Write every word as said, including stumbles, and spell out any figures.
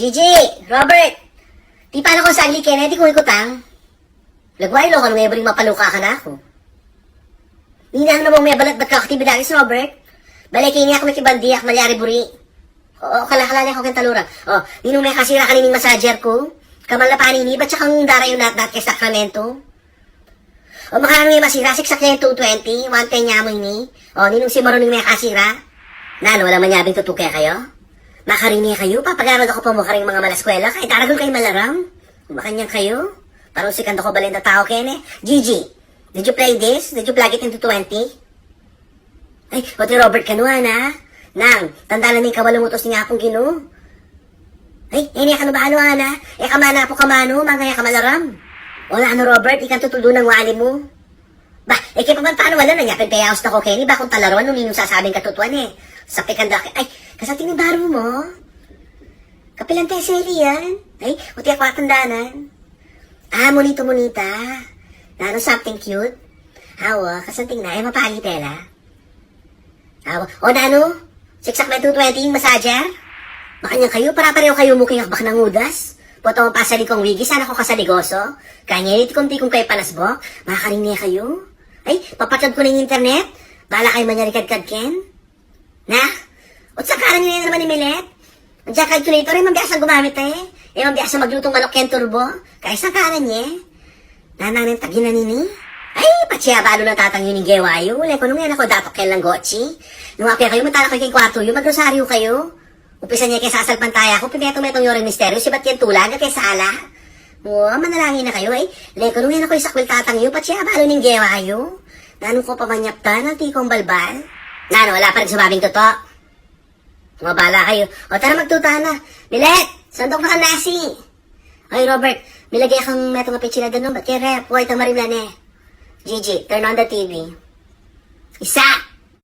Gigi, Robert, tipa na kung saglit kene, di kung ikutang. Lagwa, ilo ka nung ebring mapaluka ka na aku. Ninang na mong mebalat bat ka aktibidades, Robert? Bale, kini aku mekibandiak, malyari buri. O, kalakalali aku keng talura. O, ninung mekasira kanining massager ku? Kamal na panini, bat siya kang darayun at dat keng Sacramento? O, makaranu ya masira, siksak ne yang two twenty, one ten ya mu ini. O, ninung simaru ning mekasira? Nanu, ala manyabing tutu kekayu? Makarin ne kayu, papagaral da ku pa mu karing manga malaskwela, kaya daragul kayu malaram. Makanyan kayu. Parang sikan da ku balen da tau kene. Gigi, did you play this? Did you plug it into twenty? Ay, o ti Robert kanu, ana? Nang, tanda na ning kawalung utus ning Apung Ginu. Ay, e ne kanu balu, ana? E ka mana pu ka manu, manga e ka malaram. O nanu, Robert, ikan tutuldu nang wali mu. Ba, e ke pa man panu wala na nya, pin peyaus na ku keni, ba kung talaruan nung ninung sasabing katutuan e. Sapikan da ke, ay, kasanting ning baru mu? Kapilan te seli yan? Ay, o ti aku atandanan. Ah, munito, munita. Nanu, something cute? Awa, kasanting na, e mapali tela. Awa, o nanu? Siksak me two twenty ing massager? Makanyan kayu, para pareho kayu mu keng akbak nang udas. Potong pasalig kung wigi, sana ku kasaligoso. Kanya ini tikum-tikum kayu panasbok, makarin ne kayu. Ay, papatad ku na ing internet. Bala kayu manyarikadkad ken. Na? Ot sangkaran yu na naman ni Milet? Ang calculator, e man biasa gumamit e. E man biasa maglutung manok ken turbo. Kaya sangkaran ye. Nanang neng taginan ini? Ay, patse abalu nang tatang yu ning gewa yu. Leko nung e na ku datuk ken langgochi. Nung apya kayu, mantala kayu king kwartu yu, magrosaryu kayu. Umpisan ye keng sasalpantaya ku, pimetung-metung yu ring misteryu, sibat yen tula, angga keng sala. Wa, manalangin na kayu, ay. Leko nung e na ku isakwil tatang yu, patse abalu ning gewa yu. Nanung ku pa manyaptan, anti kung balbal. Nanu, ala pa ring sumabing tutu? Mabala kayu. O tara, magtuta na. Milet, sandok na kang nasi. Ay, Robert, milagay kang metung a pitsila danum, bat keng ref, wa, itang marimla ne. Gigi, turn on the T V. Isa!